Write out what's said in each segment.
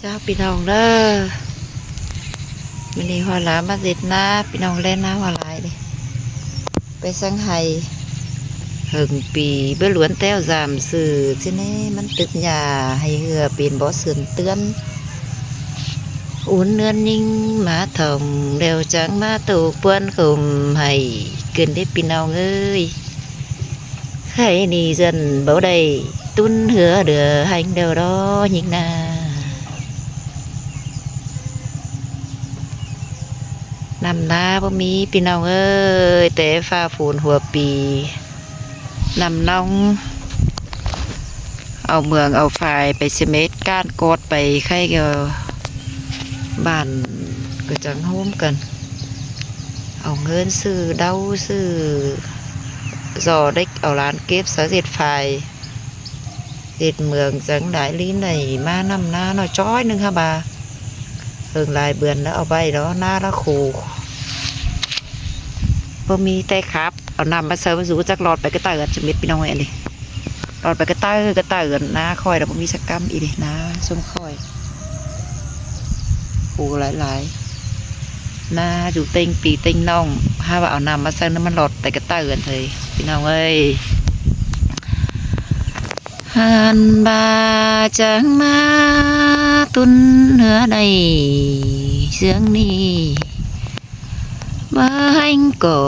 ເຈົ້າ ພີ່ນ້ອງເດີ ມື້ນີ້ຫົວຫຼາມາເຮັດນາ ພີ່ນ້ອງແລນາຫົວຫຼາຍເດ້ ໄປສັງໄຫ ເຫິງປີເບີຫຼວນແຕ້ວສາມຊື່ຊິແນ່ ມັນຕຶກຫຍ້າໃຫ້ເຫື່ອເປັນບໍ່ເຊື່ອນເຕືອນ ອຸ່ນເນືອນຍິງມາທ່ອງ ແລ້ວຈັ່ງມາໂຕກປວນຂົມໃຫ້ ເກີນເດ້ພີ່ນ້ອງເອີຍ. ໃຫ້ໜີ້ເຮືອນບໍ່ໄດ້ ຕຸນເຮືອເຫຼືອແຮງແລ້ວດອກຍິງນາ ນ້ຳນາບໍ່ມີພີ່ນ້ອງເອີຍ ແຕ່ຟ້າຝົນຫົວປີ ນ້ຳໜອງ ເອົາເມືອງເອົາຝາຍໄປສະເມັດ ການກອດໄປ ໃຄກໍບ້ານກໍຈັ່ງໂຮມກັນ ເອົາເງິນຊື້ເດົາ ຊື້ສໍ່ເດັກ ເອົາຫຼານເກັບສາເສດຝາຍ ເຮັດເມືອງຈັ່ງໄດ້ລີ້ນໄດ້ມານຳນາເນາະ ຈ້ອຍໜຶ່ງຫາບາ ເຫິງຫຼາຍເດືອນແລ້ວ ເອົາໄວ້ເນາະ ນາລະໂຄ ບໍ່ມີແຕ່ຂັບ ເອົານ້ຳມາໃສ່ ບໍ່ຮູ້ຈັກຫຼອດໄປກະເຕີອັນຊະເມັດ ພີ່ນ້ອງເອີຍ ອັນນີ້ ຫຼອດໄປກະເຕີ ກະເຕີ ນາຂ້ອຍລະບໍ່ມີສັກກຳອີເດ ນາຊຸມຂ້ອຍ ໂອ້ ຫຼາຍໆ ນາຢູ່ເຕັງປີເຕັງໜອງ ຫາວ່າເອົານ້ຳມາໃສ່ ມັນຫຼອດໄປກະເຕີອັນເອີຍ ພີ່ນ້ອງເອີຍ. ຫັ້ນບາຈັ່ງມາຕຸນເຮືອໄດ້ເຊື່ອງນີ້ ມາແຮງກໍ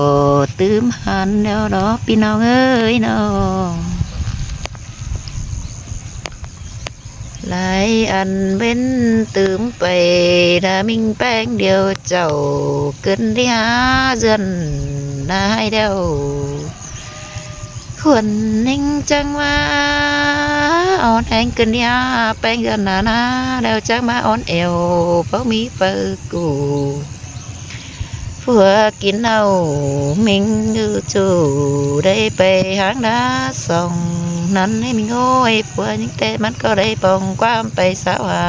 ຕື່ມຫັ້ນແລ້ວດອກ ພີ່ນ້ອງເອີຍເນາະ. ຫຼາຍອັນເວັ້ນຕື່ມໄປ ດາມິງແປງດຽວເຈົ້າ ເກີນໄດ້ຫາເຮືອນນາໃຫ້ແລ້ວ ຄວນເໜັງຈັ່ງວ່າ ອ່ອນແຮງເກີນໄດ້ຫາແປງເຮືອນນານາ ແລ້ວຈັ່ງມາອ່ອນແອວ ເພາະມີເຝີກູ ຜົວກິນເຫຼົ້າມິງຢູ່ຈູ ໄດ້ໄປຫາງນາຊ່ອງນັ້ນໃຫ້ມິງໂອ້ຍ ຜົວຍິງແຕ່ມັນກໍໄດ້ປ່ອງຄວາມໄປສາວຫາ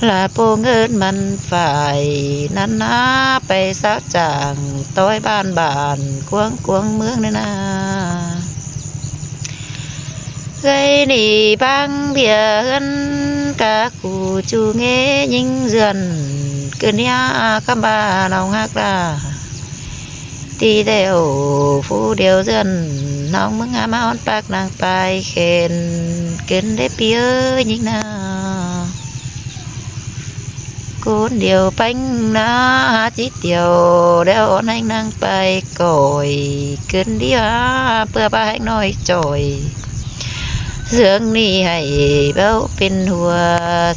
ລາໂປເງິນມັນຝາຍນັ້ນນາ ໄປສາວຈ້າງຕ້ອຍບ້ານ ບ້ານກວາງ ກວາງເມືອງເດີນາ. ເອີຍ ນີ້ບາງເບ້ຍເຮືອນກະກູຈູເງຍິງເຮືອນ ເກີນຍາຄຳບານ້ອງຮັກລາ ຕີແລ້ວຜູ້ດຽວເຮືອນ ນ້ອງມຶງຫາມາອ່ອນປາກນາງປາຍແຂນ ເກີນເດ້ພີ່ເອີຍຍິງນາ. ຄົນດຽວແປງນາຫາຈິດດຽວ ແລ້ວອ່ອນແຮງນາງໄປກ່ອຍ ຂຶ້ນດີຫາເພື່ອປາແຮງນ້ອຍຈ່ອຍ ເລື່ອງນີ້ໃຫ້ເບົາເປັນຫົວ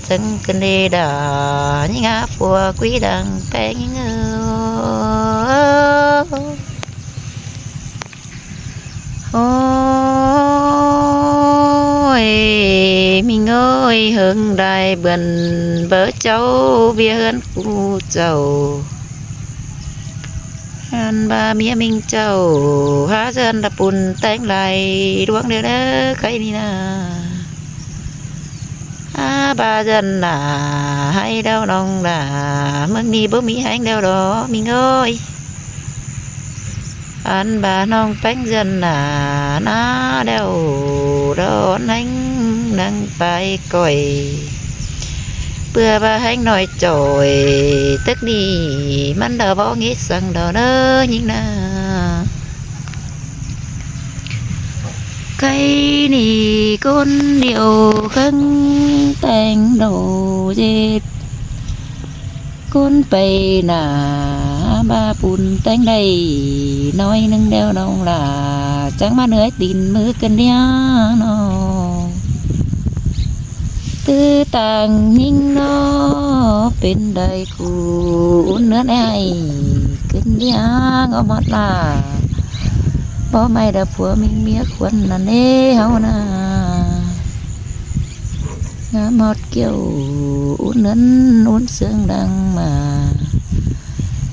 ເຊິ່ງຂຶ້ນເດດາ ຍິງຫາຜົວກຸຍດັງແປງຍິງເອີຍ. ໂອ້ຍ ມິງເອີຍ ເຫິງໄດ້ເບືອນເບີເຈົ້າ ເບຍເຮືອນກູເຈົ້າ ອັນບາເມຍມິງເຈົ້າ ຫາເຮືອນລະປຸນແຕ່ງຫຼາຍດວງເດີ ເດີ ໃຄນີ້ນາ. ອາ ບາເຮືອນໜ້າໃຫ້ແລ້ວນ້ອງຫຼ້າ ເມືອງນີ້ບໍ່ມີແຮງແລ້ວດອກມິງເອີຍ ອັນບານ້ອງແປງເຮືອນໜ້ານາແລ້ວດອນແຮງນາງໄປກ່ອຍ ເພື່ອວ່າແຮງນ້ອຍຈ່ອຍ ຕຶກນີ້ມັນດາບໍ່ງິດສັງດອກເດີຍິງນາ. ໄກ່ນີ້ຄົນດຽວເຄິ່ງແຕ່ງດອກເຈັດ ຄົນໄປໜ້າບາປຸນແຕ່ງໄດ້ໜ້ອຍໜຶ່ງແລ້ວນ້ອງຫຼ້າ ຈັ່ງມາເໜືອຕີນມືກັນເດຍນ້ອງ ຕື້ຕ່າງຍິງເນາະ ເປັນໄດ້ ກູເໜືອນອ້າຍຂຶ້ນເດຍງອມອດລາ ບໍ່ໄມ້ດາຜົວມິງເມຍຄວັນນັ້ນເດເຮົານາ ງາມອດກ່ຽວອຸ່ນເໜືອນອຸ່ນເຊື່ອງດັງມາ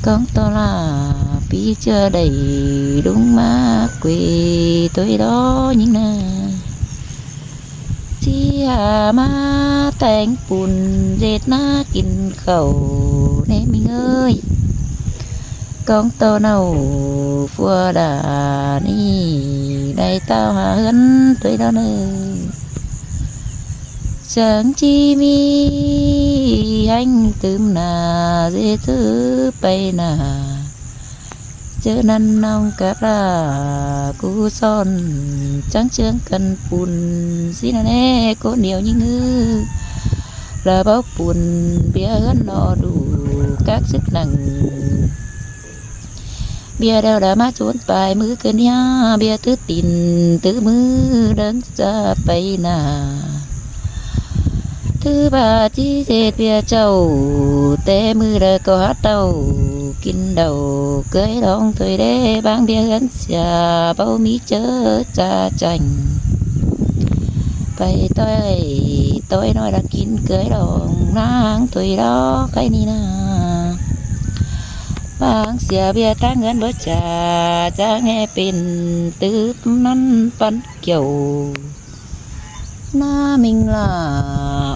ກອງຕໍ່ລາປີເຈື່ອໄດ້ດຸງມາເກວໂຕຍດອຍິງນາ. ຊິຫາມາແຕ່ງປຸນເຮັດນາກິນເຂົ້າແນ່ມິງເອີຍ ກອງຕໍ່ເນົ່າຟວດານີ້ ໄດ້ຕ່າວຫາເຮືອນໂຕຍດອນເອີຍ. ຈັ່ງຈີມີແຮງຕື່ມໜ້າ ເສຍຊື່ໄປໜ້າ ເຈີນັ້ນນ້ອງກະພາກູສອນ ຈັ່ງເຈີກັນປຸ້ນ ຊິນະແນ ຄົນດຽວຍິງຮື ລະເບົາປຸ້ນ ເບຍເຮືອນນອດູ ກາກຊຶກໜັງ ເບຍດາວດາມາໂຈນປາຍມືເກີນຍາ ເບຍຕື້ຕີນຕື້ມືເດີນຈາໄປໜ້າ ຖືວ່າຈີເສດເບຍເຈົ້າ ແຕ່ມື້ໃດກໍຫາເຕົ້າ ກິນເຫຼົ້າເກີຍດອງຖ້ວຍແດ່ ບາງເບຍເຮືອນເສຍ ເບົາມີເຈີຈາຈັ່ງ ໄປຕ້ອຍ ຕ້ອຍນ້ອຍລະກິນເກີຍດອງ ນາງຖ້ວຍດອກໄຄນີ້ນາ ບາງເສຍເບຍທາງເຮືອນບໍ່ຈາ ຈາແງເປັນຕື້ບນັ້ນປັນ ກ່ຽວ ນາມິງລາ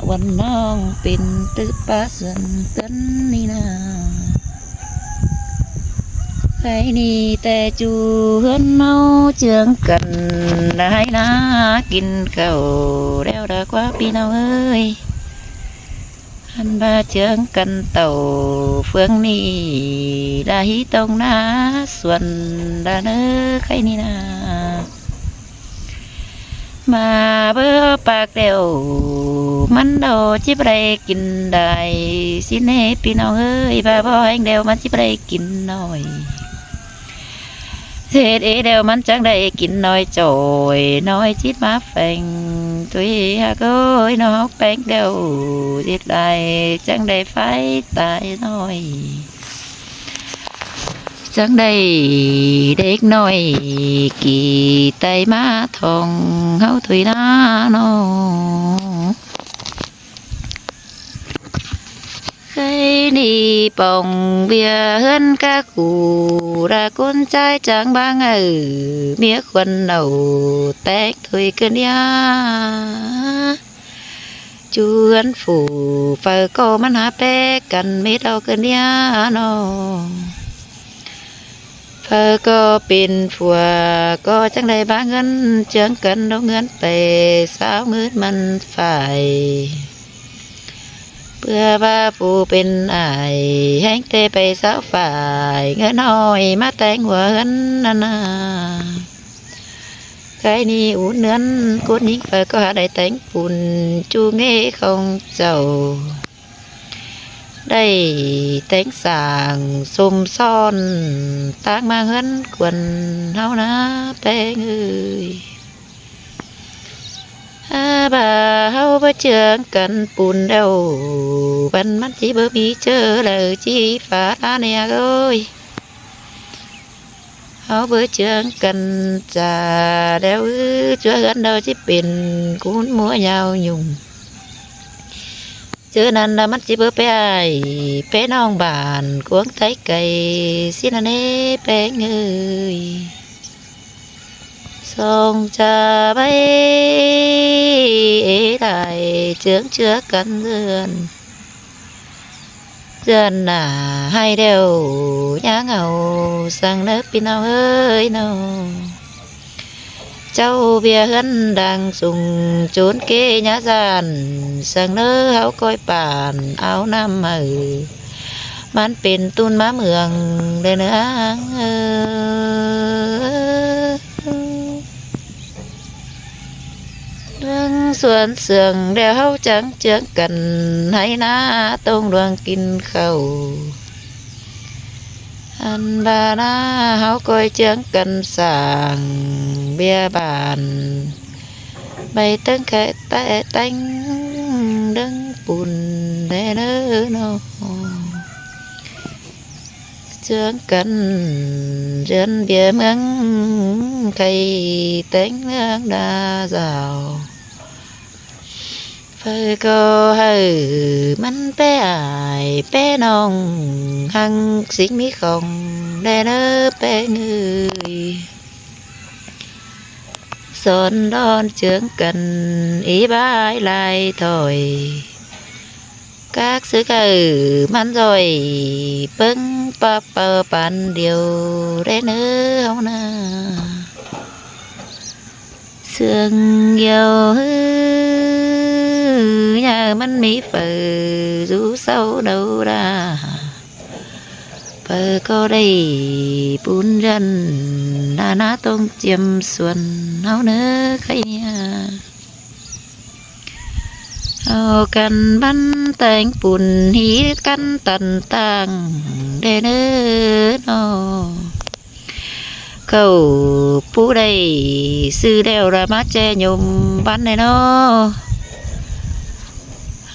ວັນນ້ອງເປັນຕຶບປາເຊື່ອນເຕືອນນີ້ນາ ໄຄນີ້ແຕ່ຈູເຮືອນເຮົາເຈືອງກັນ ໄຮ່ນາກິນເຂົ້າແລ້ວດາກວ່າພີ່ນ້ອງເອີຍ ອັນວ່າເຈືອງກັນເຕົ້າເຟືອງນີ້ ລາຮີຕ້ອງນາສວນດາເນີໄຄນີ້ນາ ມາເບີປາກແລ້ວ ມັນດອກຈິບໄດ້ກິນໄດ້ ຊິແນ່ພີ່ນ້ອງເອີຍ ວ່າບໍ່ແຮງແລ້ວມັນຈິບໄດ້ກິນໜ້ອຍ ເຮັດເອແລ້ວມັນຈັ່ງໄດ້ກິນໜ້ອຍ ຈ່ອຍໜ້ອຍຈິດມາແຝງ ຕຸ້ຍຮັກເອີຍ ນ້ອງແປງແລ້ວ ເຮັດໄດ້ຈັ່ງໄດ້ໄຟຕາຍໜ້ອຍ ຈັ່ງໄດ້ເດັກນ້ອຍ ກີໄຕມາທ້ອງເຮົາ ຕຸ້ຍນານ້ອງ ໄຄນີ້ປ່ອງເບຍເຮືອນກະກູ ລະກຸນຈາຍຈາງບາງເອີ ເມຍຄວັນເອົາແຕກຖ້ວຍເກີນຍາ ຈວນຟູເຝີກໍມັນຫາແປກັນ ເມດເອົາເກີນຍານ້ອງ ເຝີກໍເປັນຜົວ ກໍຈັ່ງໄດ້ບາງເງິນ ເຈືອງກັນດອກເງິນໄປ ຊາວໝື່ນມັນຝາຍ ເພື່ອວ່າຜູ້ເປັນອ້າຍ ແຮງແຕ່ໄປຊາວຝາຍ ເງິນນ້ອຍມາແຕ່ງຫົວເຮືອນນັ້ນນາ ໄຄນີ້ອຸ່ນເຮືອນ ຄຸນຍິງເຝີກໍຫາໄດ້ແຕ່ງປຸ້ນ ຈູເງຂອງເຈົ້າ ໄດ້ແຕ່ງສ້າງສົມຊ້ອນ ຕາງມາເຮືອນຄວັນເຮົານາແປງເອີຍ ອາ ບາເຮົາບໍ່ເຈືອງກັນປຸ້ນແລ້ວ ບັນມັນຊິບໍ່ມີເຈີແລ້ວ ຈີຟ້າລາແນກເອີຍ ເຮົາບໍ່ເຈືອງກັນຈາແລ້ວ ເຈືອເຮືອນເຮົາຊິເປັນຄູນມົວຍາວຍຸງ ເຈີນັ້ນລະມັນຊິບໍ່ໄປອ້າຍ ໄປນ້ອງບ້ານກວາງໄຕໄກ ຊິນະເນແປງເອີຍ ສອງຈາໄວເອໄດ້ ເຈືອງເຈືອກັນເຮືອນ ເດືອນໜ້າໃຫ້ແລ້ວ ຍາງເອົາສັງເນີພີ່ນ້ອງເອີຍນ້ອງ ເຈົ້າເບຍເຮືອນດັງສູງ ໂຈນເກຍາຊານ ສັງເນີເຮົາກ້ອຍປານເອົານ້ຳໃຫ້ ມັນເປັນຕຸນມາເມືອງເດີນາງເອີຍ ເມືອງສວນເຊື່ອງ ແລ້ວເຮົາຈັ່ງເຈືອງກັນ ໄຮ່ນາຕົງດວງກິນເຂົ້າ ອັນບານາເຮົາກ້ອຍເຈືອງກັນສ້າງ ເບຍບ້ານ ໃບເຕີງແຄແຕ່ແຕ່ງ ເດີງປຸ້ນແດ່ເດີນ້ອງ ເຈືອງກັນເຮືອນເບຍເມືອງ ໄຄແຕ່ງເມືອງດາສາວ ເພິ່ນກໍໃຫ້ມັນແປອ້າຍແປນ້ອງ ຮັ່ງສິ່ງມີຂອງແດ່ເດີແປເອີຍ ສອນດອນເຈືອງກັນ ເອບາຍຫຼາຍຖ້ອຍ ກາກຊຶກເອີ ມັນຊ່ອຍ ເບິ່ງປະເປົາປານດຽວແດ່ເນີເຮົານາ. ເຊື່ອງຢຽວເຮີ ຍາມັນມີເຝີຢູ່ເຊົາເດົາດາ ເຝີກໍໄດ້ປູນເຮືອນ ນານາຕ້ອງຈຽມສວນເຮົາເນີໄຄຍາ ເອົາກັນບັນແຕ່ງປຸນ ຮີກັນຕັນຕ່າງແດ່ເນີເນາະ. ເຂົ້າປູໄດ້ຊື້ແລ້ວລະມາແຈຍົມບັນແດ່ເນາະ.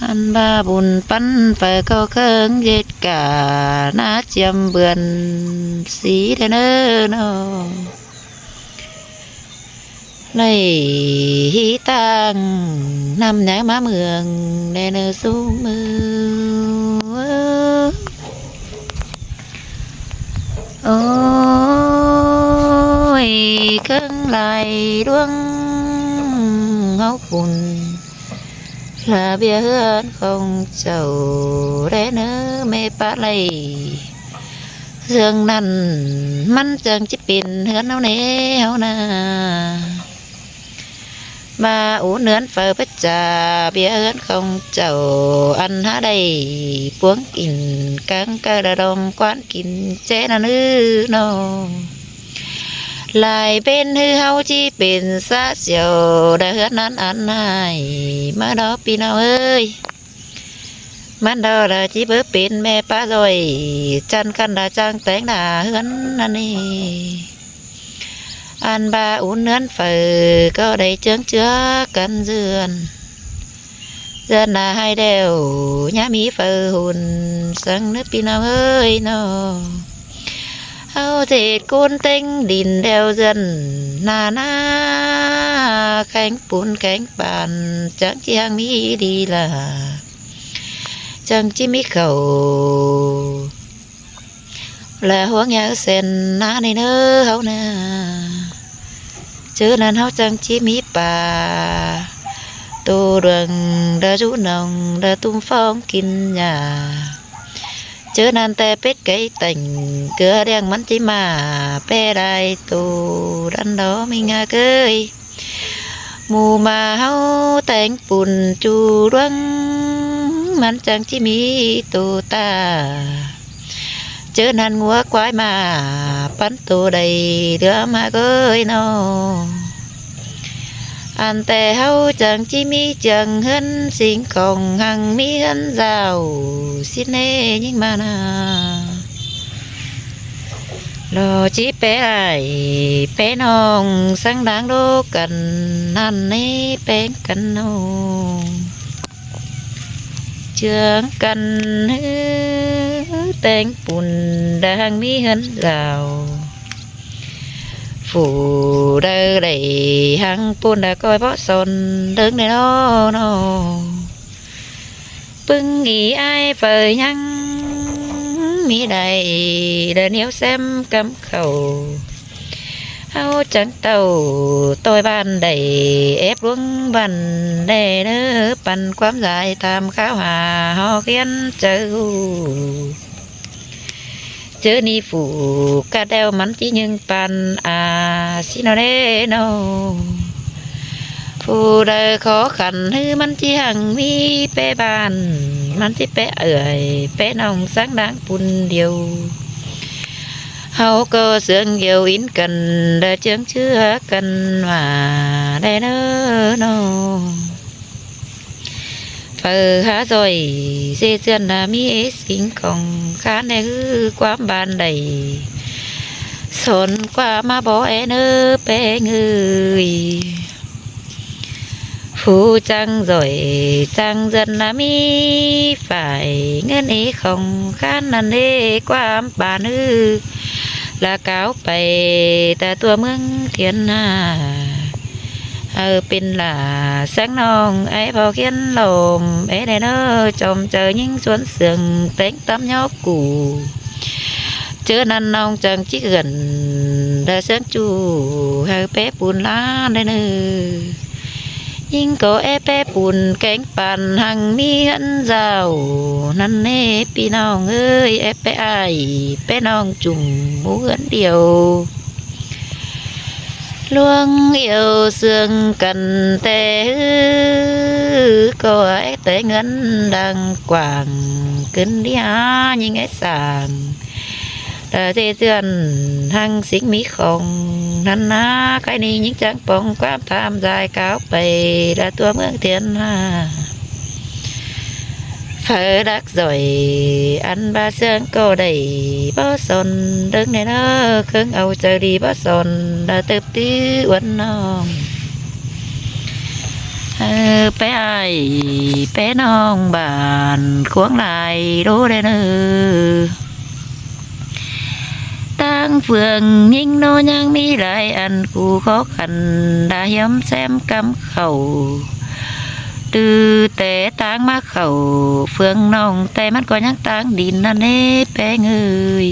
ອັນວ່າບຸນປັນເຝີກໍເຄີງເຮັດການາຈຽມເບືອນສີແດ່ເນີເນາະ. ໄລ່ຮີຕ່າງນຳຍາມາເມືອງແດ່ເນີຊຸມື້. ໂອ້ຍ ເຄິ່ງຫຼາຍດວງເຮົາພຸ້ນ ລະເບ້ຍເຮືອນຂອງເຈົ້າແດ່ເນີແມ່ປາໄລ ເລື່ອງນັ້ນມັນຈັ່ງຊິເປັນເຮືອນເຮົາແນ່ເຮົານາ. ມາອຸດເໜືອນເຝົ້າພະຈາ ເບ້ຍເຮືອນຂອງເຈົ້າ ອັນຫາໄດ້ປວງກິນ ກາງກະດະດອງກວານກິນແຈນັ້ນເອີເນາະ. ຫຼາຍເປັນຄືເຮົາຊິເປັນສະສຽວ ດາເຮືອນນັ້ນອັນຫາຍມາດອກ ພີ່ນ້ອງເອີຍ. ມັນດອລະຈິເບີເປັນແມ່ປ້າລອຍ ຈັນຄັນດາຈ້າງແຕ່ງໜ້າເຮືອນນັ້ນເອ. ອັນບາອຸ່ນເຮືອນເຝີກໍໄດ້ເຈີງເຈືອກັນເຮືອນ ເຮືອນໜ້າໃຫ້ແລ້ວ ຍາມີເຝີຫຸ່ນສັງເນີພີ່ນ້ອງເອີຍເນາະ. ເຮົາເສດໂກນເຕັງດິນແລ້ວເຮືອນໜ້ານາ ແຂງປູນແຂງປານ ຈັ່ງຊິຮັ່ງມີດີລະ ຈັ່ງຊິມີເຂົ້າ ລະຫ່ວງຍາແສນນາໃນເນີເຮົານາ. ເຈີນັ້ນເຮົາຈັ່ງຊິມີປາ ໂຕດວງ ດາຈູໜອງ ດາຕຸ້ມຟອງກິນຫຍ້າ. ເຈີນັ້ນແຕ່ເປັດໄກ່ແຕ່ງ ເກືອແດງມັນຊິມາແປໄດ້ໂຕ ດັນດອມີງາເກີຍ. ໝູ່ມາເຮົາແຕ່ງປຸ້ນຈູດວງ ມັນຈັ່ງຊິມີໂຕຕາ. ເຈີນັ້ນງົວຄວາຍມາປັນໂຕໄດ້ເຫຼືອມາເກີຍເນາະ. ອັນແຕ່ເຮົາຈັ່ງຊິມີເຈືອງເຮືອນ ສິ່ງຂອງຮັ່ງມີເຮືອນເຈົ້າ ສິເນຍິງມານາ. ລໍຈິແປອ້າຍແປນ້ອງ ສັງດາງໂລກັນ ນັ້ນເນແປງກັນນ້ອງ ເຈືອງກັນ ແຕ່ງປຸ້ນ ດັ່ງມີເຮືອນເຈົ້າ. ຜູ້ໃດໄດ້ຮັ່ງປຸ້ນ ດາກ້ອຍເພາະສອນເດິງແນ່ນອນເນາະ. ປຶງອີອ້າຍເຝີຍັງມີໄດ້ ດາໜຽວແຊມກຳເຂົ້າ ເຮົາຈັ່ງເຕົ້າຕ້ອຍບ້ານໄດ້ ແອບລວງບ້ານແດ່ເນີ ປັນຄວາມສາຍຕາມຂ່າວຫາ ຮອກຮຽນເຈົ້າ. ເຈີນີ້ຜູ້ກະແດວມັນຈິຍິງປານອາຊິນເນເນ. ຜູ້ໃດຂໍຂັນ ຫຼືມັນຈິຮັ່ງມີແປບ້ານ ມັນຈິແປເອື້ອຍແປນ້ອງ ສັງດາງປຸ້ນດຽວ. ເຮົາກໍເຊື່ອງຢຽວອິນກັນ ແລະເຈືອງເຊື່ອກັນວ່າໄດ້ເນີນ້ອງ. ເຝີຫາຊ່ອຍເສດເຈື່ອນນາ ມີເອສິ່ງຂອງຂານແດ່ ຄືຄວາມບ້ານໄດ້ ສອນຄວາມມາບໍ່ແອເນີແປງເອີຍ. ຜູ້ຈັ່ງຊ່ອຍຈັ່ງເຈື່ອນນາ ມີຝ່າຍເງິນເອຂອງຂານນັ້ນເດ ຄວາມບ້ານເອີຍ ລະກາວໄປແຕ່ຕົວເມືອງທຽນນາ. ເອີ ເປັນຫຼ້າແສງນ້ອງ ໄອ້ພໍ່ຂຽນລອມ ເອແດ່ເນີ ຈອມເຈີຍິງສວນເຊື່ອງ ແຕ່ງຕຳຍອກກູ່. ເຈີນັ້ນນ້ອງຈັ່ງຈິເອື້ອນ ແລະເຊື່ອງຈູ ໃຫ້ແປປູນຫຼານແດ່ເນີ. ຍິງກໍແອແປປູນແກງປານ ຮັ່ງມີເຮືອນເຈົ້າ ນັ້ນເນ ພີ່ນ້ອງເອີຍ ແອແປອ້າຍແປນ້ອງ ຈຸ່ມໝູ່ເຮືອນດຽວ. ລວງອຽວເຊື່ອງກັນແຕ່ ກໍໃຫ້ແຕ່ເງິນດັງກວ້າງ ຂຶ້ນທີ່ຫາຍິ່ງໃຫ້ສ້າງ ລະເຈເຈື່ອນທັງສິ່ງມີຂອງ ນັ້ນນາ ໃຄນີ້ຍິ່ງຈັງປ່ອງ ຄວາມທາມສາຍກາວໄປ ລະຕົວເມືອງທຽນຫາ ເຝົ້າດັກສອຍ ອັນບາເຊື່ອງກໍໄດ້ບໍ່ສອນ ເດີງແນ່ເດີ ເຄິ່ງເອົາໃຈດີບໍ່ສອນ ລະເຕີບຕື້ອວນນ້ອງ ເອີ ແປອ້າຍແປນ້ອງ ບ້ານຂວາງຫຼາຍໂດແດ່ເນີ ຕ່າງເຟືອງຍິງເນາະ ຍັງມີຫຼາຍອັນ ຄູ່ຂໍຂັນ ດາຫຽມແຊມກຳເຂົ້າ ຕື້ແຕ່ຕ່າງມາເຂົ້າເຟືອງນ້ອງ ແຕ່ມັນກໍຍັງຕ່າງດິນນັ້ນເດ້ແປງເອີຍ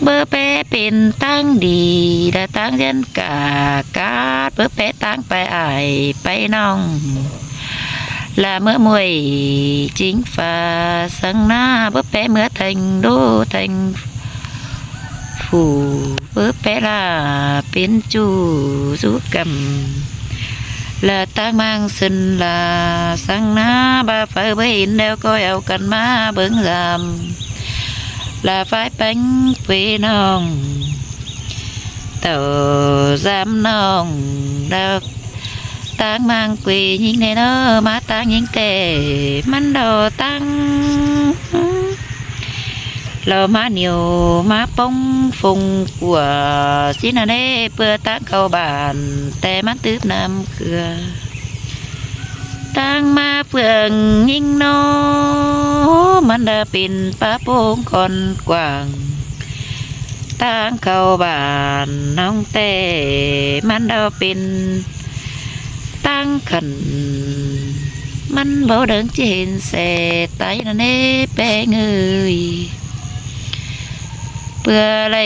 ເບີແປເປັນຕ່າງດີ ລະຕ່າງເດືອນກາກາດ ເບີແປຕ່າງໄປອ້າຍໄປນ້ອງ ລະເມື່ອມວຍຈິງຟ້າສັງນາ ເບີແປເມື່ອແທງໂດແທງ ຜູ້ເປີແປລາເປັນຈູ່ສຸກຳ ລະຕາງມັງເຊິນລາສັງນາ ບາເຝີເບີເຫັນແລ້ວກໍເອົາກັນມາເບິ່ງລຳ ລະຝ່າຍແປງເປນ້ອງ ເຕົ້າສາມນ້ອງ ລະ ຕາງມັງເກວຍິງແນ່ເນີ ມາຕາງຍິງແຕ່ ມັນດອຕັງ ລາວມາໜຽວມາປົງຟົງກົວ ຊິນະເນ ເພື່ອຕາງເຂົ້າບ້ານ ແຕ່ມັນຕື່ມນ້ຳເກືອ ຕາງມາເຟືອງຍິງເນາະ ມັນດາເປັນປາໂປ່ງຄອນກວ້າງ ຕາງເຂົ້າບ້ານນ້ອງແຕ່ ມັນດາເປັນ ຕັ້ງຂັນ ມັນເບົາເດີງຈະເຫັນແສໄຕນະເນແປງເອີຍ ເພື່ອໄລ່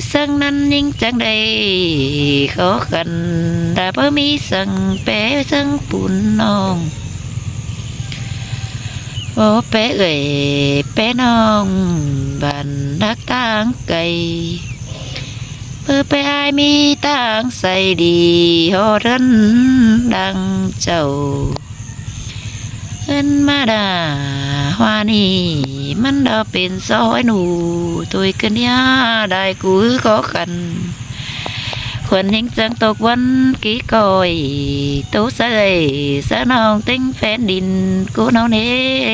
ເຊິ່ງນັ້ນຍິ່ງຈັ່ງໄດ້ຂໍຂັນ ດາບໍ່ມີສັງແປເຊິ່ງປຸນນ້ອງ ໂອ ແປເອື້ອຍແປນ້ອງ ບ້ານຮັກຕ່າງໄກ ເບີແປອ້າຍມີຕ່າງໃສດີ ຮອດເຮືອນດັ່ງເຈົ້າ ເຮືອນມາດາ ວ່ານີ້ມັນດາເປັນຊອຍໜູ ໂຕຍຂຶ້ນຍາໄດ້ກູຂໍຂັນ ຄວນຍິງຈັ່ງຕົກວັນກີ້ກ້ອຍ ໂຕເຊີຍສະໜອງເຕັງແຜ່ນດິນກູເຮົາເນ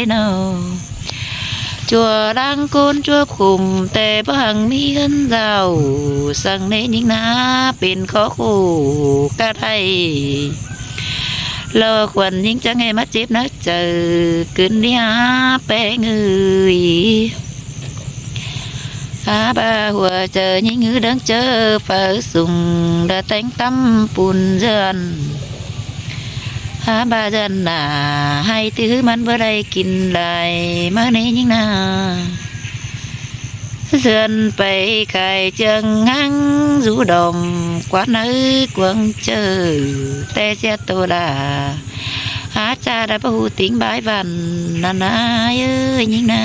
ເນາະ. ຈົວດັງໂກນຈົວຂຸມ ແຕ່ບໍ່ຫັງມີເຮືອນເຈົ້າ ສັງເນຍິງນາເປັນຂໍຄູ່ກະໄດ້ ລໍຂວັນຍິງຈັ່ງໃຫ້ມາເຈັບໜັກໃຈ ຂຶ້ນທີ່ຫາແປງເອີຍ ຫາບາຫົວໃຈຍິງຮືເດີງເຈີເຝົ້າສຸງ ດາແຕ່ງຕຳປຸນເຮືອນ ຫາບາເຮືອນໜ້າ ໃຫ້ຖືມັນບໍ່ໄດ້ກິນຫຼາຍ ມາເນຍິງນາ ເຊື່ອນໄປຂາຍເຈືອງຫັງ ຢູ່ດອມກວາດໃນກວາງເຈີ ແຕ່ເສຍໂຕລາ ຫາຈາດາປະຫູຕິງບາຍວັນ ນານາເອີຍຍິງນາ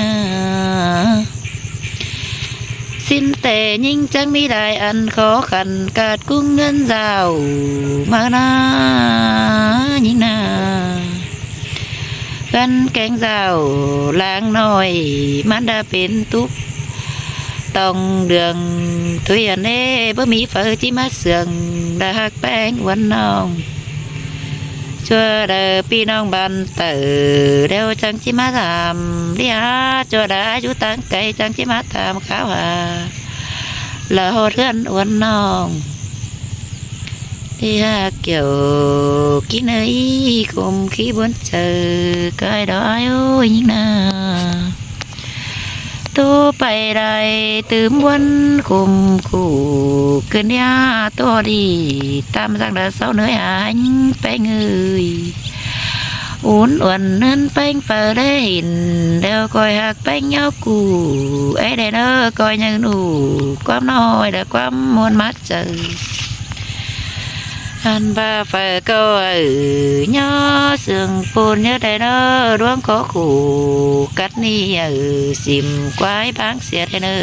ສິ້ນແຕ່ຍິງຈັ່ງມີຫຼາຍອັນ ຂໍຂັນກາດກຸງເງິນເຈົ້າ ມານາຍິງນາ ເຮືອນແກງເຈົ້າລາງນ້ອຍ ມັນດາເປັນຕຸບ ຕ້ອງເດືອງທຸຍອັນເດ ບໍ່ມີເຝີຈິມາເຊື່ອງ ດາຮັກແປງວັນນ້ອງ ຊົ່ວເດີພີ່ນ້ອງບ້ານເຕີ ແລ້ວຈັ່ງຈິມາຖາມເດ ຫາຊົ່ວດາຢູ່ຕ່າງໄກ ຈັ່ງຈິມາຖາມຂ່າວຫາ ລະຮອດເຮືອນອວນນ້ອງ ທີ່ຫາກແກ້ວກິນເອີຍ ຄົມຂີ້ບຸນເຈີ ກາຍດອຍໂອຍຍິງນາ ໂຕໄປໄດ້ຕື່ມວັນຄົມຄູ່ ຂຶ້ນຍາໂຕດີ ຕາມສັງດາເຊົາເໜືອຍຫາຍແປງເອີຍ ອຸ່ນອວນເນີນແປງເຝົ້າໄດ້ເຫັນ ແລ້ວຄອຍຮັກແປງຍອກກູ່ ໄອ້ແດເນີ ຄອຍຍັງໜູ ຄວາມນ້ອຍ ແລະ ຄວາມມ່ວນມາ ເຈີ ອັນບາເຝົ້າກໍເອີຍ ຍໍເຊື່ອງປູນຍາໄດເນີ ດວງຂໍຄູ່ກັດນີ້ເອີຍ ຊິມກວາຍບາງເສຍໄດເນີ